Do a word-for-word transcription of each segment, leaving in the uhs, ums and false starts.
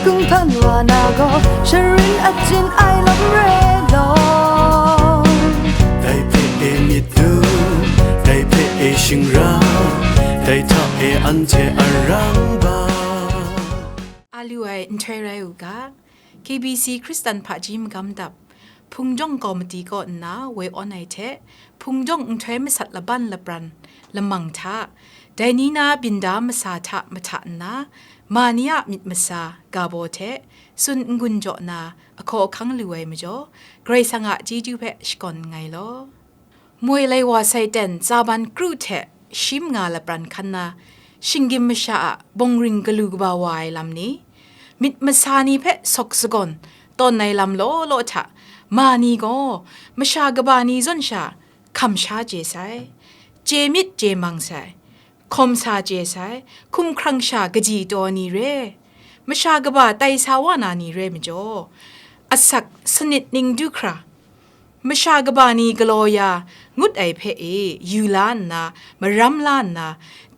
Kunghpan wa na gaw sharin achyin ai lam re law. Dai hpe e myit dum, dai hpe e shingrau, dai hta e anhte arang ba. A lu ai nhtoi rai u ga, K B C Hkristan hpaji magam dap, Hpungdawng Kawmiti kaw nna woi awn ai hte, Hpungdawng nhtoi masat laban lapran lamang hta, dai ni na byin da masa hta mahta nna, ma ni a myit masa ga baw hte tsun n-gun jaw na ahkaw ahkang lu ai majaw, Karai Kasang a chyeju hpe shakawn nngai law. Moi lai wa sai ten tsaban kru hte shim nga lapran hkan na, shinggyim masha a bawngring galu kaba wa ai lam ni, myit masa ni hpe sawk sagawn tawn ai lam law law hta, ma ni gaw masha kaba ni zawn sha hkam sha chye sai, chye myit chye mang sai, hkawm sa chye sai, hkumhkrang sha kaji taw ni re, masha kaba tai sa wa na ni re majaw, asak sanit ning du hkra, masha kaba ni galaw ya ngut ai hpe e yu la nna, maram la nna,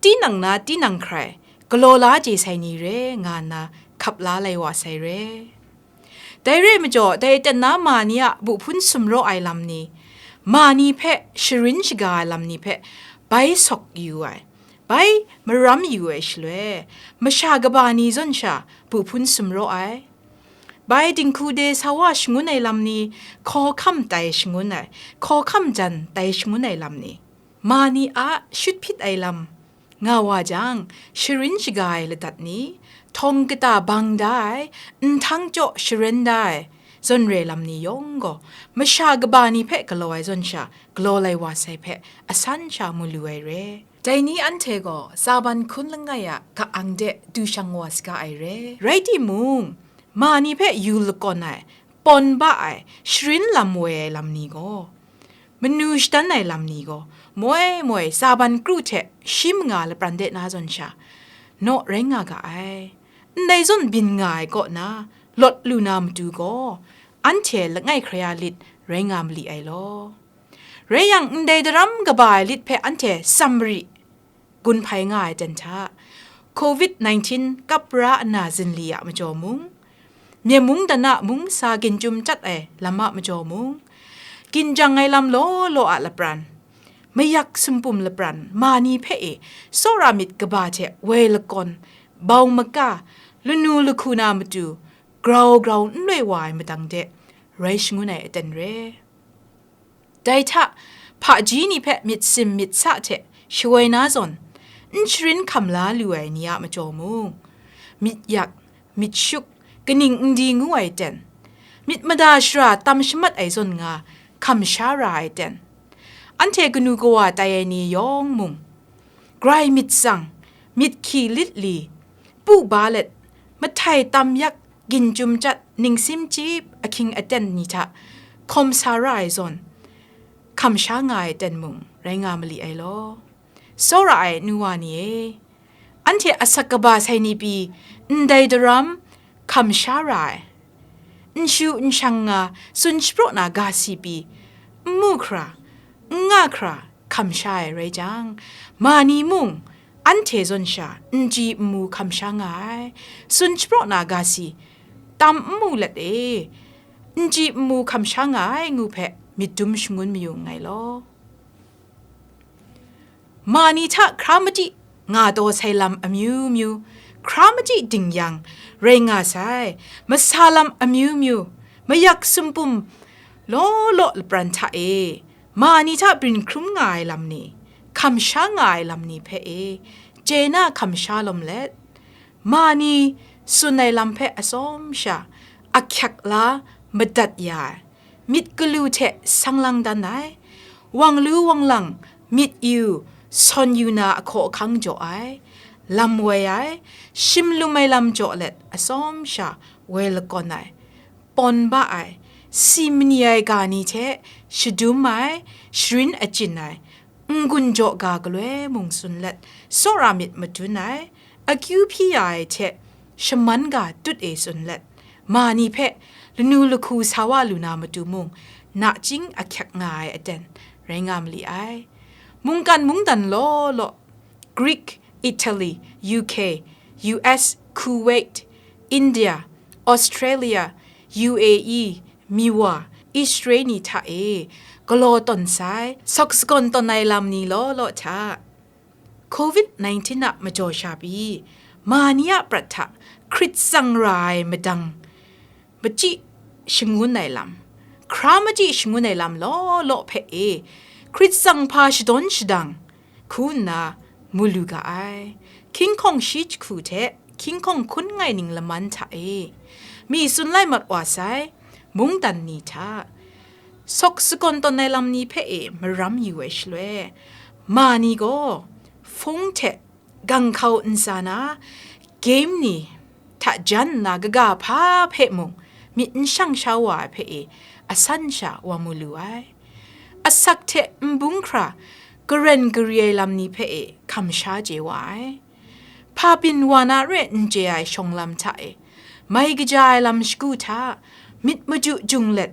tinang na tinang hkrai galaw la chye sai ni re nga nna hkap la lai wa sai re. Dai re majaw, dai aten na ma ni a buhpun sumraw ai lam ni, ma ni hpe sharin shaga ai lam ni hpe bai sawk yu ai, bai maram yu ai shaloi, masha kaba ni zawn sha buhpun sumraw ai, bai dinghku de sa wa shangun ai lam ni, hkawhkam tai shangun ai, hkawhkam jan tai shangun ai lam ni, ma ni a shut hpyit ai lam nga wa jang, sharin shaga ai ladat ni, htawng kata bang da ai, nhtang chyaw sharen da ai, zawn re lam ni yawng gaw, masha kaba ni hpe galaw ai zawn sha, galaw lai wa sai hpe asan sha mu lu ai re. Dai ni anhte gaw tsaban hkun langai a ka-ang de du shang wa saga ai re. Rai timung, ma ni hpe yu lakawn ai, pawn ba ai, sharin lam woi ai lam ni gaw, manu shadan ai lam ni gaw, moi moi tsaban kru hte shim nga lapran de na zawn sha, naw rai nga ga ai. Ndai zawn byin nga ai kaw na, lawt lu na matu gaw, anhte langai hkrai a lit rai nga mali ai law. Rai yang, ndai daram kaba ai lit hpe anhte tsam mari, gun hpai nga ai ten hta, covid nineteen kap ra nna zinli a majaw mung, myen mung dan a mung sa ginchyum chyat ai lam a majaw mung, ginjang ai lam law law a lapran, mayak sumpum lapran, ma ni hpe e tsawra myit kaba hte woi lakawn, bau maka, lanu lahku na matu, grau grau n loi wa ai madang de, rai shangun ai aten re. Dai hta, hpaji ni hpe myit sim myit sa hte shawoi na zawn, n sharin hkam la lu ai ni a majaw mung, myit yak, myit shuk, kaning n di ngu ai ten, myit mada shara tam shamat ai zawn nga hkam sha ra ai ten, anhte kanu kawa tai ai ni yawng mung, grai myit tsang, myit hkyi lit li, pu ba let, mahtai tam yak, ginchyum chyat, ningsim chyip ahkying aten ni hta hkawm sa ra ai zawn, hkam sha nga ai ten mung rai nga mali ai law. Tsawra ai nu wa ni e, anhte asak kaba sai ni pyi ndai daram hkam sha ra ai, n shu n shang nga tsun shapraw na ga si pyi, n mu hkra, n nga hkra, hkam sha ai rai jang, ma ni mung anhte zawn sha n chyi n mu hkam sha nga ai, tsun shapraw na ga si, tam n mu let e, n chyi n mu hkam sha nga ai ngu hpe myit dum shangun mayu nngai law. Ma ni hta hkra madi nga taw sai lam amyu myu, hkra madi ding yang rai nga sai, masa lam amyu myu, mayak sumpum law law lapran hta e, ma ni hta byin hkrum nga ai lam ni, hkam sha nga ai lam ni hpe e, chye na hkam sha lawm let, ma ni tsun ai lam hpe atsawm sha, ahkyak la madat ya ai, myit galu hte sang lang dan ai, wang lu wang lang myit yu, sawn yu na ahkaw ahkang jaw ai, lam woi ai, shim lum ai lam jaw let atsawm sha woi lakawn ai, pawn ba ai, si mani ai ga ni hte shadum ai, sharin achyin ai, n-gun jaw ga galoi mung tsun let, tsawra myit madun ai, akyu hpyi ya ai hte shaman ga tut e tsun let, ma ni hpe lanu lahku sa wa lu na matu mung, nachying ahkyak nga ai aten rai nga mali ai. Mungkan mungdan law law, Greek, Italy, U K, U S, Kuwait, India, Australia, U A E, Miwa, Israel ni hta e galaw tawn sai, sawk sagawn tawn ai lam ni law law hta, covid nineteen a majaw sha pyi, ma ni a prat hta hkrit tsang ra ai madang machyi shangun ai lam, hkra machyi shangun ai lam law law hpe e hkrit tsang hpa shadawn shadang hku nna mu lu ga ai. Hkying hkawng shi jahku hte hkying hkawng hkun nngai ning laman hta e mi tsun lai mat wa sai mungdan ni hta, sawk sagawn tawn ai lam ni hpe e maram yu ai shaloi, ma ni gaw hpung hte ganghkau ntsa na, game ni hta jan nna kaga hpa hpe mung myit n shang sha wa ai hpe e asan sha wa mu lu ai. Asak hte nbung hkra karen kari ai lam ni hpe e hkam sha chye wa ai. Hpa byin wa na re n chye ai shawng lam hta e, mai kaja ai lam shagu hta myit maju jung let,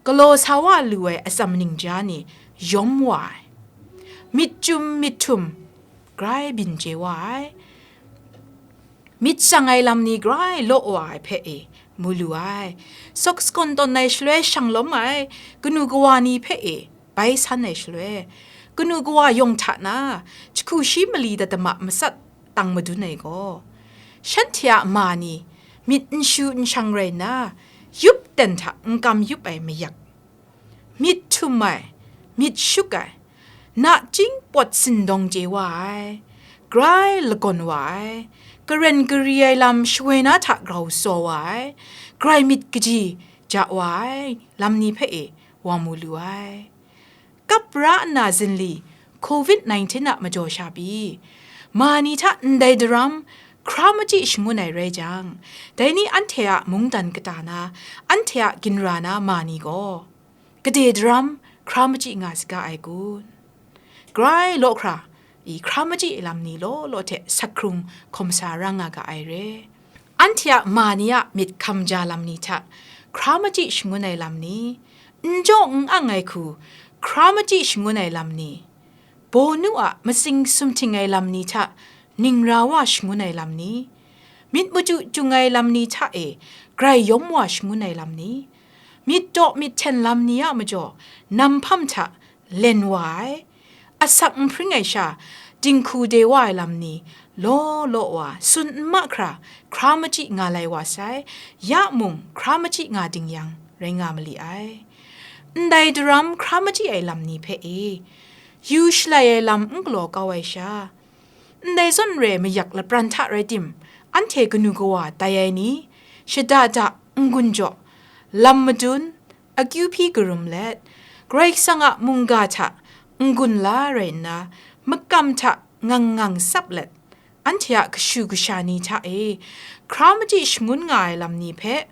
galaw sa wa lu ai atsam ningja ni yawm wa ai. Myit chyum myit htum grai byin chye wa ai. Myit shang ai lam ni grai law wa ai hpe e mu lu ai. Sawk sagawn tawn ai shaloi shang lawm ai kanu kawa ni hpe e bai san ai shaloi, kanu kawa yawng hta na jahku shi mali dat dama matsat tang madun ai gaw, shanhte a ma ni myit n shu n shang rai nna, yup ten hta n kam yup ai mayak, myit htum ai, myit shuk ai, nachying pawt sindawng chye wa ai, grai lagawn wa ai, karen kari ai lam shawoi na hta grau tsaw wa ai, grai myit kaji ja wa ai lam ni hpe e wa mu lu ai. Kap ra nna zinli covid nineteen a majaw sha pyi, ma ni hta ndai daram hkra machyi shangun ai rai jang, dai ni anhte a mungdan kata na, anhte a ginra na ma ni gaw, gade daram hkra machyi nga saga ai kun? Grai law hkra i hkra machyi lam ni law law hte sak hkrung hkawm sa ra nga ga ai re. Anhte a ma ni a myit hkam ja lam ni hta hkra machyi shangun ai lam ni, n jaw n ang ai hku hkra machyi shangun ai lam ni, bawnu a matsing sumhting ai lam ni hta ningra wa shangun ai lam ni, myit maju jung ai lam ni hta e grai yawm wa shangun ai lam ni, myit daw myit hten lam ni a majaw nam hpam hta len wa ai, asak n hpring ai sha, dinghku de wa ai lam ni, law law wa, tsun n ma hkra, hkra machyi nga lai wa sai, ya mung hkra machyi nga ding yang, rai nga ma li ai. Ndai daram hkra machyi ai lam ni hpe e, yu shalai ai lam n galaw kau ai sha, ndai zawn re mayak lapran hta rai tim, anhte kanu kawa tai ai ni, shada da n-gun jaw, lam madun, akyu hpyi karum let, Karai Kasang a mungga hta n-gun la rai nna, makam hta ngang ngang tsap let, anhte a kashu kasha ni hta e hkra machyi shangun nga ai lam ni hpe,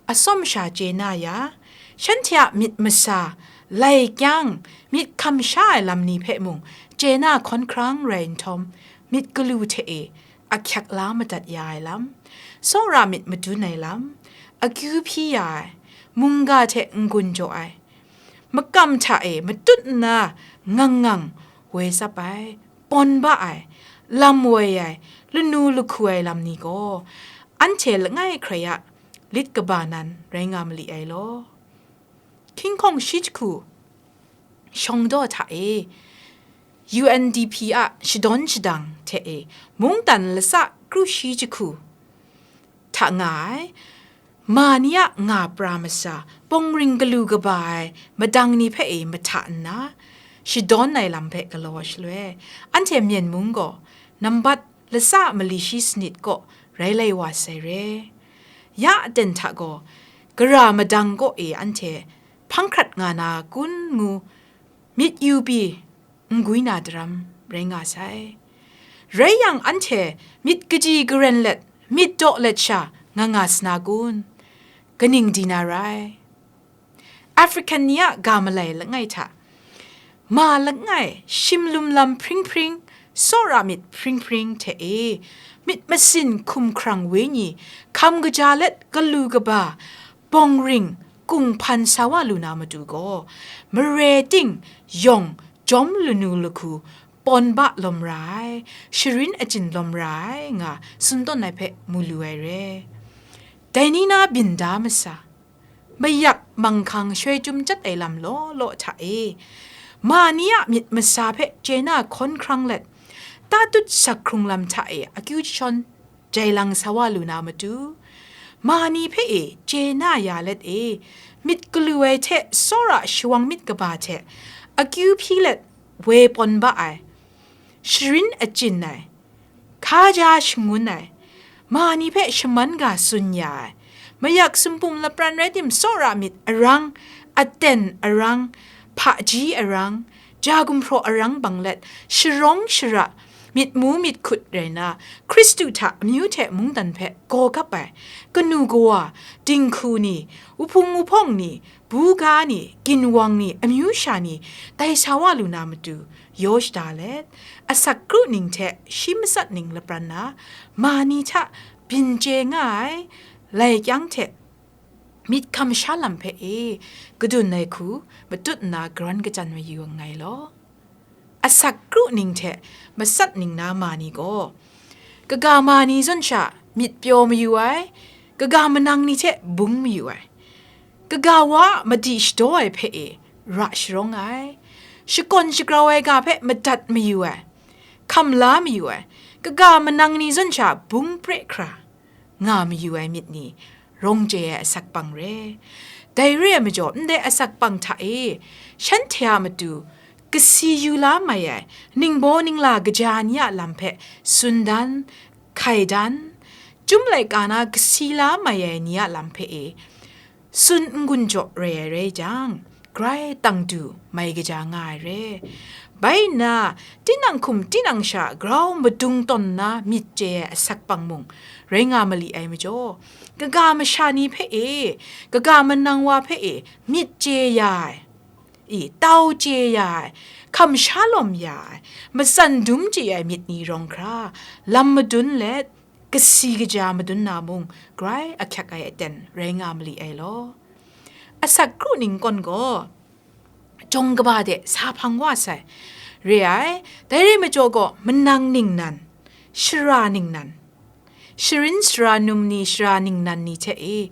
atsawm sha chye na ya, shanhte a myit masa, lai kyang, myit hkam sha ai lam ni hpe mung chye na hkawn hkrang rai nhtawm, myit galu hte e ahkyak la madat ya ai lam, tsawra myit madun ai lam, akyu hpyi ya ai, mungga hte n-gun jaw ai, makam hta e matut nna ngang ngang woi tsap ai, pawn ba ai, lam woi ai, lanu lahku ai lam ni gaw, anhte langai hkrai a lit kaba nan rai nga ma li ai law. Hkying hkawng shi jahku shawng daw hta e, U N D P a shadawn shadang hte e, mungdan latsa kru shi jahku hta nga ai, ma ni a nga pra masa, pawng ring galu kaba ai madang ni hpe e mahta nna, shadawn ai lam hpe galaw shaloi, anhte Myen mung gaw nambat latsa mali shi sanit kaw rai lai wa sai re. Ya aten hta gaw, gara madang kaw e anhte hpang hkrat nga na kun ngu myit yu pyi n gwi na daram rai nga sai. Rai yang, anhte myit kaji karen let, myit daw let sha nga nga sa na kun? Kaning di na rai? African ni a ga malai langai hta, ma langai, shim lum lam hpring hpring, tsawra myit hpring hpring hte e, myit masin hkum hkrang wenyi hkam kaja let galu kaba, bawng ring, kunghpan sa wa lu na matu gaw, mare ting, yawng, jawm lanu lahku, pawn ba lawm ra ai, sharin achyin lawm ra ai, nga tsun tawn ai hpe mu lu ai re. Dai ni na byin da masa, mayak manghkang shaloi chyum chyat ai lam law law hta e, ma ni a myit masa hpe chye na hkawn hkrang let, tatut sak hkrung lam hta e akyu jashawn jai lang sa wa lu na matu, ma ni hpe e chye na ya let e, myit galu ai hte tsawra shawang myit kaba hte akyu hpyi let woi pawn ba ai, sharin achyin ai, hkaja shangun ai, ma ni hpe shaman ga tsun ya ai, mayak sumpum lapran rai tim, tsawra myit arang, aten arang, hpaji arang, ja gumhpraw arang bang let, sharawng shara, myit mu myit hkut rai na, Hkristu hta amyu hte mungdan hpe gaw gap ai, kanu kawa, dinghku ni, wuhpung wuhpawng ni, buga ni, ginwang ni, amyu sha ni, dai sa wa lu na matu, yaw shada let, asak kru ning hte shi matsat ning lapran na, ma ni hta byin chye nga ai, lai kyang hte myit hkam sha lam hpe e, kadun ai hku matut nna garan kachyan mayu nngai law. Asak kru ning hte matsat ning na ma ni gaw, kaga ma ni zawn sha myit pyaw mayu ai, kaga manang ni hte bung mayu ai, kaga wa a madi shadaw ai hpe e ra sharawng ai, shakawn shagrau ai ga hpe madat mayu ai, hkam la mayu ai, kaga manang ni zawn sha bung pre hkra nga mayu ai myit ni rawng chye ai asak pang re. Dai re ai majaw, ndai asak pang hta e shanhte a matu kasi yu la mai ai ningbaw ningla kaja ni a lam hpe tsun dan, hkai dan, chyum laika na kasi la mai ai ni a lam hpe e tsun n-gun jaw rai ai rai jang, grai tang du mai kaja nga ai re. Bai nna, tinang hkum tinang sha grau madung tawn nna myit chye ai asak pang mung rai nga mali ai majaw, kaga masha ni hpe e, kaga manang wa hpe e myit chye ya ai, i, tau chye ya ai, hkam sha lawm ya ai, matsan dum chye ai myit ni rawng hkra, lam madun let, kasi kaja madun na mung, grai ahkyak ai aten rai nga mali ai law. Asak kru ning kawn gaw, jawng kaba de sa hpang wa sai, re ai, dai re majaw gaw, manang ningnan, shara ningnan, sharin sara num ni, shara ningnan ni hte e,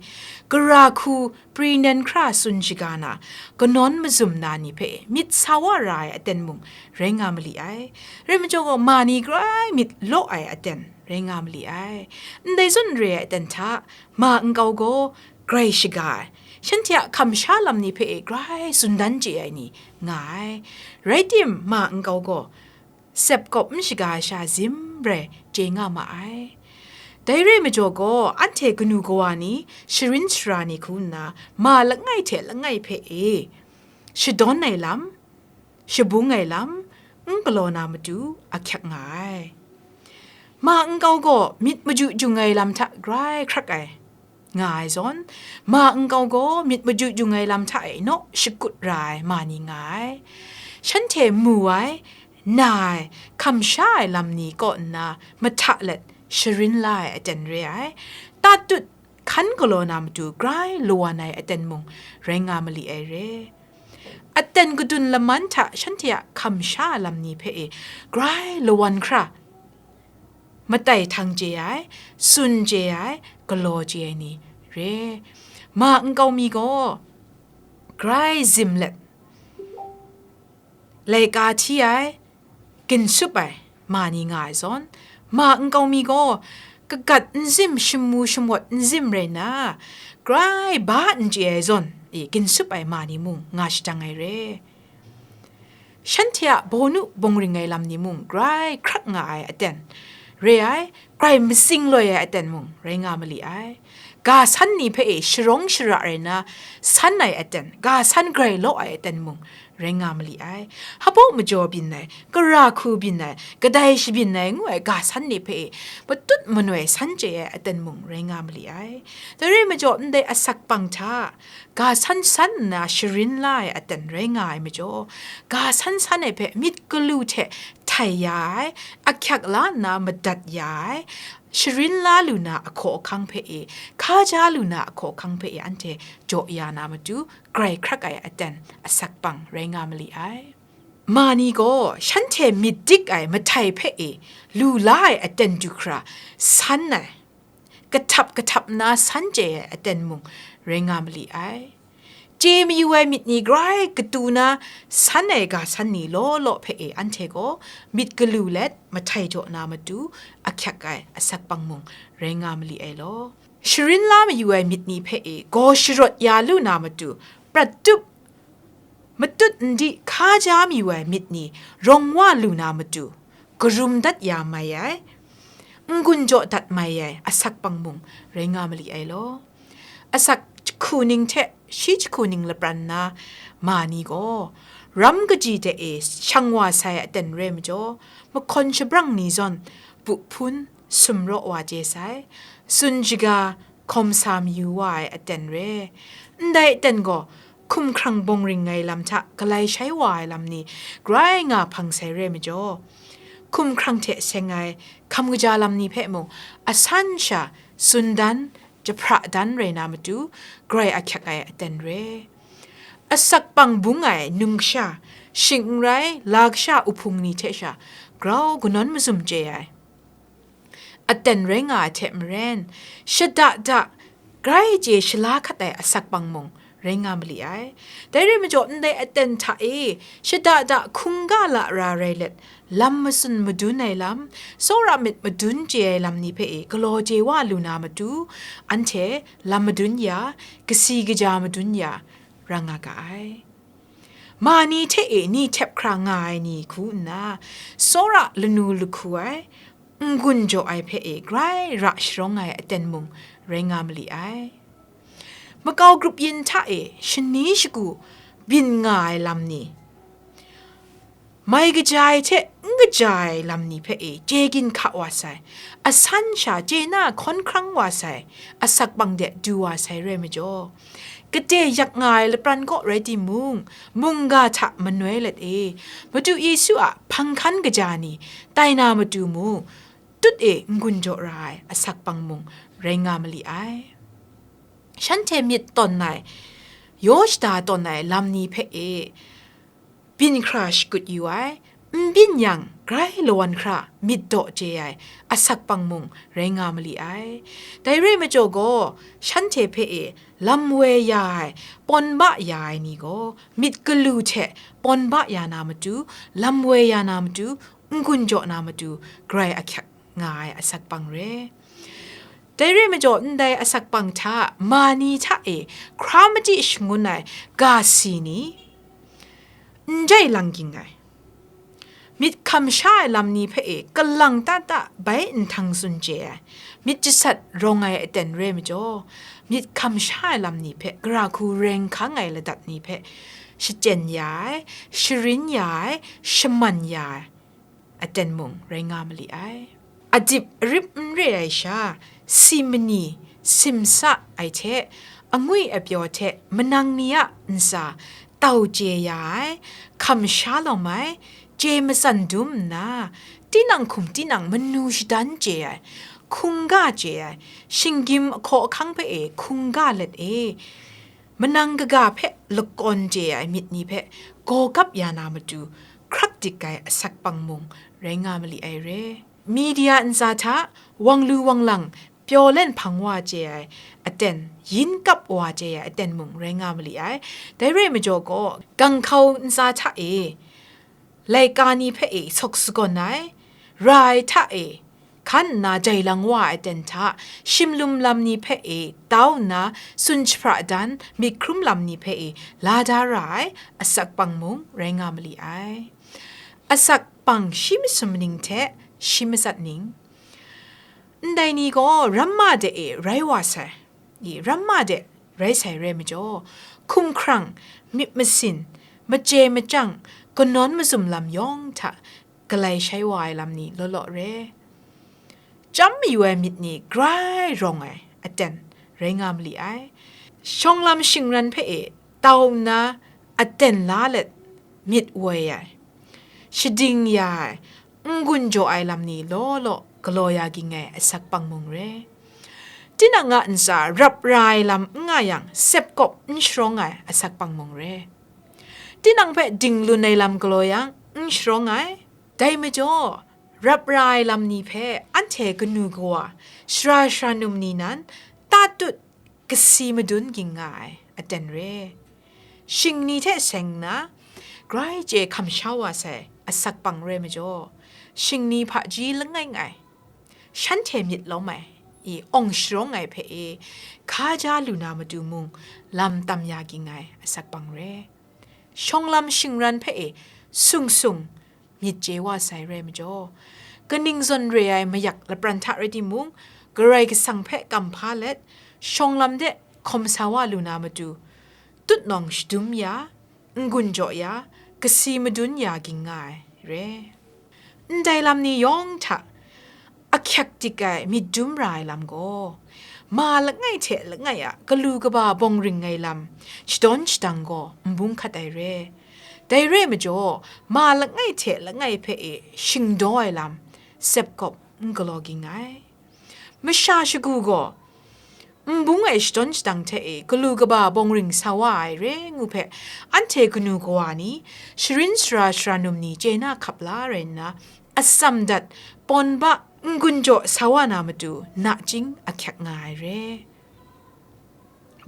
gara hku pri nen hkra tsun shaga na, kanawn mazum na ni hpe myit sa wa ra ai aten mung rai nga mali ai. Rai majaw gaw, ma ni grai myit law ai aten rai nga mali ai. Ndai zawn re ai aten hta, ma nkau gaw grai shaga ai, shanhte a hkam sha lam ni hpe e grai tsun dan chye ai ni nga ai. Rai tim, ma nkau gaw sep kawp n shaga ai sha zim rai chye nga ma ai. Dai re majaw gaw, anhte kanu kawa ni, sharin sara ni hku nna, ma langai hte langai hpe e shadawn ai lam, shabung ai lam, n galaw na matu ahkyak nga ai. Ma nkau gaw myit maju jung ai lam hta grai hkrak ai nga ai zawn, ma nkau gaw myit maju jung ai lam hta e naw shakut ra ai ma ni nga ai. Shanhte mu ai, na ai, hkam sha ai lam ni kaw nna mahta let sharin la ai aten re ai. Tatut hkan galaw na matu grai lawan ai aten mung rai nga mali ai re. Aten kadun laman hta shanhte a hkam sha ai lam ni hpe e grai lawan hkra, matai htang chye ai, tsun chye ai, galaw chye ai ni re. Ma nkau mi gaw grai zim let, laika hti ai, ginsup ai ma ni nga ai zawn, ma nkau mi gaw kagat n zim, shamu shamawt n zim rai nna, grai ba n chye ai zawn, e, ginsup ai ma ni mung nga shadang ai re. Shanhte a bawnu bawngring ai lam ni mung grai hkrak nga ai aten re ai, grai matsing loi ai aten mung rai nga mali ai. Ga san ni hpe e sharawng shara rai nna san ai aten, ga san grai law ai aten mung rai nga mali ai. Hpaw majaw byin ai, gara hku byin ai, kadai shabyin ai ngu ai ga san ni hpe e matut manoi san chye ai aten mung rai nga mali ai. Dai rai majaw, ndai asak pang hta ga san san nna sharin la ai aten rai nga ai majaw, ga san san ai hpe myit galu hte htai ya ai, ahkyak la nna madat ya ai, sharin la lu na ahkaw ahkang hpe e, hkaja lu na ahkaw ahkang hpe e anhte jaw ya na matu, grai hkrak ai aten asak pang rai nga mali ai. Ma ni gaw shanhte myit dik ai mahtai hpe e lu la ai aten du hkra san ai, kahtap kahtap nna san chye ai aten mung rai nga mali ai. Chye mayu ai myit ni grai katu na san ai ga san ni law law hpe e anhte gaw myit galu let mahtai jaw na matu ahkyak ai asak pang mung rai nga mali ai law. Sharin la mayu ai myit ni hpe e gaw sharawt ya lu na matu, prat tup, matut n di hka ja mayu ai myit ni rawng wa lu na matu, karum dat ya mai ai, n-gun jaw dat mai ai asak pang mung rai nga mali ai law. Asak jahku ning hte shi jahku ning lapran na ma ni gaw, ram kaji de e shang wa sai aten re majaw, mahkawn shabrang ni zawn bu hpun sumraw wa chye sai, tsun shaga hkawm sa mayu wa ai aten re. Ndai aten gaw hkumhkrang bawng ring ai lam hta galai shai wa ai lam ni grai nga hpang sai re majaw, hkumhkrang hte seng ai hkam kaja lam ni hpe mung asan sha tsun dan, jahpra dan rai na matu, grai ahkyak ai aten re. Asak pang bung ai nung kasha, shing n rai, la kasha uhpung ni hte sha grau kanawn mazum chye ai aten rai nga ai hte maren, shada da grai chye shala hkat ai asak pang mung rai nga mali ai. Dai rai majaw, ndai aten hta e shada da hkungga lara rai let, lam matsun madun ai lam, tsawra myit madun chye ai lam ni hpe e galaw chye wa lu na matu, anhte lam madun ya, kasi kaja madun ya, ra nga ga ai. Ma ni hte e ni htep hkra nga ai ni hku nna, tsawra lanu lahku ai, n-gun jaw ai hpe e grai ra sharawng ai aten mung rai nga mali ai. Makau grup yin hta e shani shagu byin nga ai lam ni, mai kaja ai hte n kaja ai lam ni hpe e chye ginhka wa sai, asan sha chye na hkawn hkrang wa sai, asak pang de du wa sai rai majaw, kade yak nga ai lapran kaw rai timung, mungga hta manoi let e, Madu Yesu a hpang hkan kaja ni tai na matu mung, tut e n-gun jaw ra ai asak pang mung rai nga mali ai. Shanhte myit tawn ai, yaw shada tawn ai lam ni hpe e byin hkra shakut yu ai, n byin yang grai lawan hkra myit daw chye ai asak pang mung rai nga mali ai. Dai rai majaw gaw, shanhte hpe e lam woi ya ai, pawn ba ya ai ni gaw, myit galu hte pawn ba ya na matu, lam woi ya na matu, n-gun jaw na matu, grai ahkyak nga ai asak pang re. Dai rai majaw, ndai asak pang hta, ma ni hta e hkra machyi shangun ai ga si ni, n jai lang ging ai, myit hkam sha ai lam ni hpe e kalang ta ta bai nhtang tsun chye ai, myit jasat rawng ai aten re majaw, myit hkam sha ai lam ni hpe gara hku reng hkang ai ladat ni hpe shachyen ya ai, sharin ya ai, shaman ya ai aten mung rai nga mali ai. Adip arip n re ai sha, si mani, simsa ai hte, angwi apyaw hte manang ni a ntsa tau chye ya ai, hkam sha lawm ai, chye matsan dum nna, tinang hkum tinang manu shadan chye ai, hkungga chye ai, shinggyim ahkaw ahkang hpe e hkungga let e, manang kaga hpe lakawn chye ai myit ni hpe gaw gap ya na matu, hkrak dik ai asak pang mung rai nga mali ai re. Media ntsa hta wang lu wang lang pyaw len hpang wa chye ai aten, yin kap wa chye ai aten mung rai nga mali ai. Dai rai majaw gaw, ganghkau ntsa hta e laika ni hpe e sawk sagawn ai, ra ai hta e hkan nna jai lang wa ai aten hta, shimlum lam ni hpe e tau nna, tsun jahpra dan, myit hkrum lam ni hpe e la da ra ai asak pang mung rai nga mali ai. Asak pang shi masum ning hte shi matsat ning, ndai ni gaw ramma de e rai wa sai, i, ramma de rai sai rai majaw, hkumhkrang, myit masin, machye machyang, kanawn mazum lam yawng hta galai shai wa ai lam ni law law re. Chyam mayu ai myit ni grai rawng ai aten rai nga mali ai. Shawng lam shingran hpe e tau nna aten la let myit woi ai, shading ya ai, n-gun jaw ai lam ni law law galaw ya ging ai asak pang mung re. Tinang a ntsa rap ra ai lam n nga yang, sep kawp n sharawng ai asak pang mung re. Tinang hpe dinglun ai lam galaw yang, n sharawng ai. Dai majaw, Rap ra ai lam ni hpe anhte kanu kawa, sara sara num ni nan tatut kasi madun ging nga ai aten re. Shing ni hte seng nna, grai chye hkam sha wa sai asak bang rai majaw, shing ni hpaji langai ngai, shanhte myit lawm ai, i awng sharawng ai hpe e, hkaja lu na matu mung lam tam ya ging ai asak bang re. Shawng lam shingran hpe e sung sung myit chye wa sai rai majaw, kaning zawn re ai mayak lapran hta rai timung, Karai Kasang hpe kam hpa let, shawng lam de hkawm sa wa lu na matu, tutnawng shadum ya, n-gun jaw ya, kasi madun ya ging nga ai re. Ndai lam ni yawng hta ahkyak dik ai myit dum ra ai lam gaw, ma langai hte langai a galu kaba bawng ring ai lam shadawn shadang gaw n bung hkat ai re. Dai re majaw, ma langai hte langai hpe e shingdaw ai lam, sepkawp n galaw ging ai. Masha shagu gaw, n bung ai shadawn shadang hte e galu kaba bawng ring sa wa ai re ngu hpe, anhte kanu kawa ni, sharin sara sara num ni chye na hkap la rai nna, atsam dat, pawn ba, n-gun jaw sa wa na matu, nachying ahkyak nga ai re.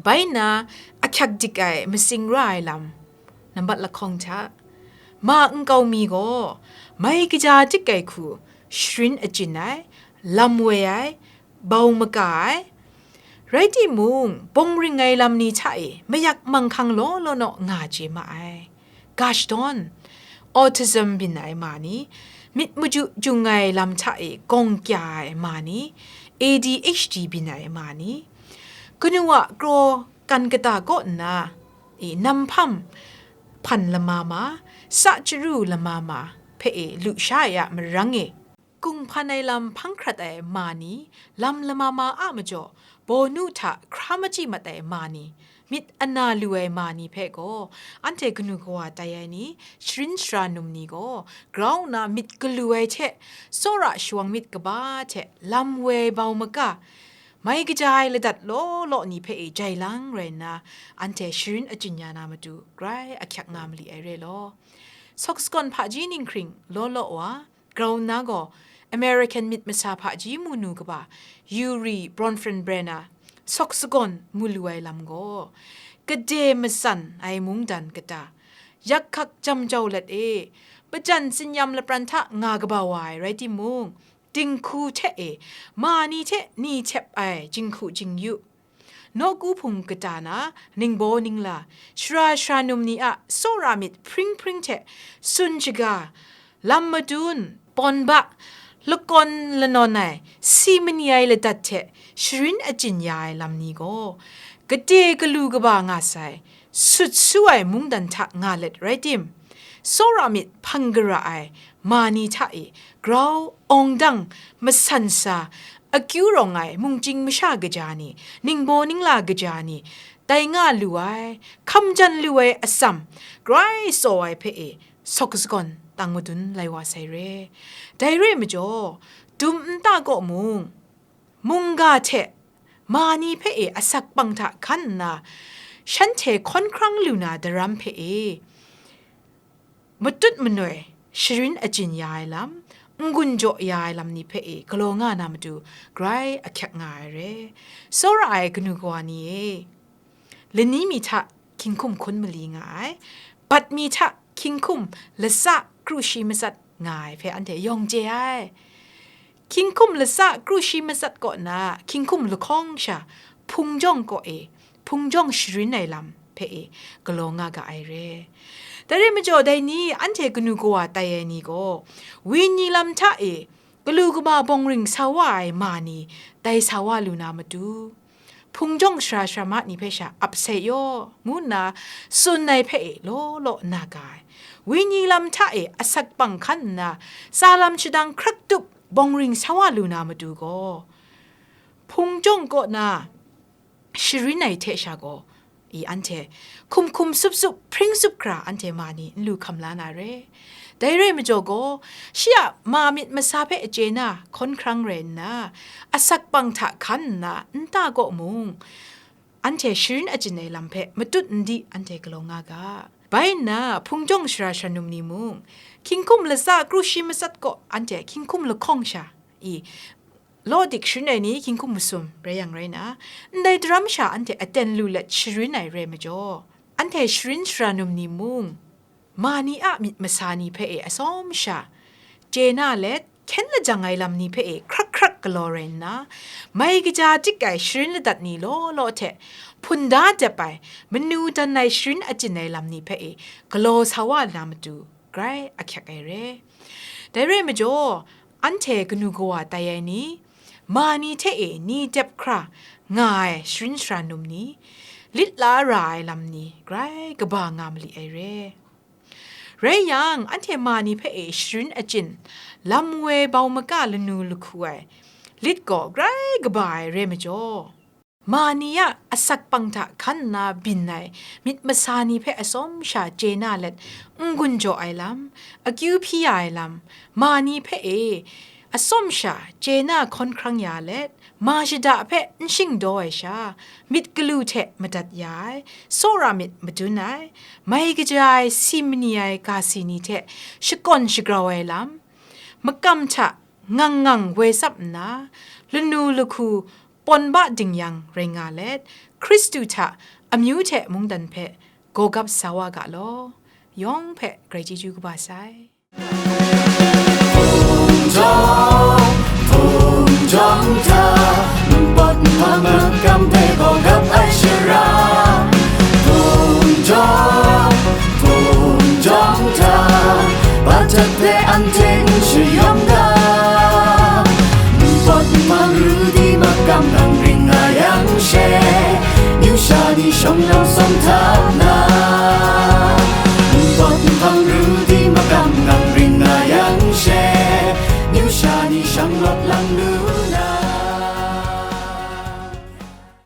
Bai nna, ahkyak dik ai matsing ra ai lam, nambat lahkawng hta, ma nkau mi gaw, mai kaja dik ai hku, sharin achyin ai, lam woi ai, bau maka ai, rai timung, bawng ring ai lam ni hta e mayak manghkang law law naw nga chye ma ai. Ga shadawn, autism byin ai ma ni, myit maju jung ai lam hta e gawng kya ai ma ni, A D H D byin ai ma ni, kanu a kraw kan kata kaw nna, e, nam hpam hpan lama ma, sa chyaru lama ma hpe e lusha ai a marang e, kung hpan ai lam hpang hkrat ai ma ni, lam lama ma a majaw, bawnu hta hkra machyi mat ai ma ni, myit ana lu ai ma ni hpe gaw, anhte kanu kawa tai ai ni, sharin sara num ni gaw, grau nna myit galu ai hte, tsawra shawang myit kaba hte, lam woi ai bau maka, mai kaja ai ladat law law ni hpe e jai lang rai nna, anhte sharin achyin ya na matu, grai ahkyak nga mali ai re law. Sawk sagawn hpaji ninghkring law law wa, grau nna gaw, American myit masa hpaji mu nu kaba, Urie Bronfenbrenner, sawk sagawn mu lu ai lam gaw, kade matsan ai mungdan kata, yak hkak jam jau let e, majan tsinyam lapran hta nga kaba wa ai rai timung, dinghku hte e, ma ni hte ni htep ai jinghku jingyu, nawku hpung kata na, ningbaw ningla, sara sara num ni a tsawra myit hpring hpring hte, tsun shaga, lam madun, pawn ba, lakawn lanawn ai, si mani ai ladat hte, sharin achyin ya ai lam ni gaw, kade galu kaba nga sai, sut su ai mungdan hta nga let rai tim, tsawra myit hpang gara ai ma ni hta e, grau, awng dang, masan sa, akyu rawng ai mungchying masha kaja ni, ningbaw ningla kaja ni, tai nga lu ai, hkam jan lu ai atsam, grai tsaw ai hpe e, sawk sagawn tang madun lai wa sai re. Dai re majaw, dum nta kaw mung, mungga hte ma ni hpe e asak bang hta hkan nna, shanhte hkawn hkrang lu na daram hpe e, matut manoi, sharin achyin ya ai lam, n-gun jaw ya ai lam ni hpe e galaw nga na matu, grai ahkyak nga ai re. Tsawra ai kanu kawa ni e, lani mi hta hkying hkum hkun mali nga ai, bat mi hta hkying hkum latsa kru shi matsat nga ai hpe anhte yawng chye ai. Hkying hkum latsa kru shi matsat kaw na hkying hkum lahkawng sha, hpung jawng kaw e, hpung jawng sharin ai lam hpe e galaw nga ga ai re. Dai re majaw, dai ni anhte kanu kawa tai ai ni gaw, wenyi lam hta e galu kaba bawng ring sa wa ai ma ni tai sa wa lu na matu, hpung jawng sara sara ma ni hpe sha ap sai yaw, ngu nna tsun ai hpe e law law na ga ai. Wenyi lam hta e asak bang hkan nna, tsa lam shadang hkrak tup bawng ring sa wa lu na matu gaw, hpung jawng kaw na sharin ai hte sha gaw, i anhte hkum hkum sup sup, hpring sup hkra anhte ma ni n lu hkam la na re. Dai re majaw gaw, shi a ma myit masa hpe chye na hkawn hkrang rai nna, asak bang hta hkan nna nta kaw mung, anhte sharin achyin ai lam hpe matut n di anhte galaw nga ga. Bai nna, hpung jawng sara sara num ni mung, hkying hkum latsa kru shi matsat kaw anhte hkying hkum lahkawng sha, i, law dik sharin ai ni hkying hkum masum rai yang rai na, ndai daram sha anhte aten lu let sharin ai rai majaw, anhte sharin sara num ni mung, ma ni a myit masa ni hpe e atsawm sha chye na let, hkyen lajang ai lam ni hpe e hkrak hkrak galaw rai nna, mai kaja dik ai sharin ladat ni law law hte hpunda dep ai manu dan ai sharin achyin ai lam ni hpe e galaw sa wa na matu grai ahkyak ai re. Dai rai majaw, anhte kanu kawa tai ai ni, ma ni hte e ni dep hkra nga ai sharin sara num ni, lit la ra ai lam ni grai kaba nga mali ai re. Rai yang, anhte ma ni hpe e sharin achyin, lam woi bau maka lanu lahku ai lit gaw grai kaba ai re majaw, ma ni a asak pang hta hkan nna byin ai myit masa ni hpe atsawm sha chye na let n-gun jaw ai lam, akyu hpyi ya ai lam, ma ni hpe e atsawm sha chye na hkawn hkrang ya let, ma shada hpe n shingdaw ai sha, myit galu hte madat ya ai, tsawra myit madun ai, mai kaja ai, si mani ai ga si ni hte shakawn shagrau ai lam, makam hta ngang ngang woi tsap nna, lanu lahku pawn ba ding yang rai nga let, Hkristu hta amyu hte mungdan hpe gawgap sa wa ga law, yawng hpe grai chyeju kaba sai. Hpung jawng, hpung jawng hta, npawt nhpang makam hpe gawgap ai shara. Hpung jawng, hpung jawng hta, batat hpe anhte n shayawm ga. Npawt nhpang ru di makam nang ring nga yang she, amyu sha ni shawng lam sawm hta na. Npawt nhpang ru di makam nang ring nga yang she, amyu sha ni shang lawt lang lu.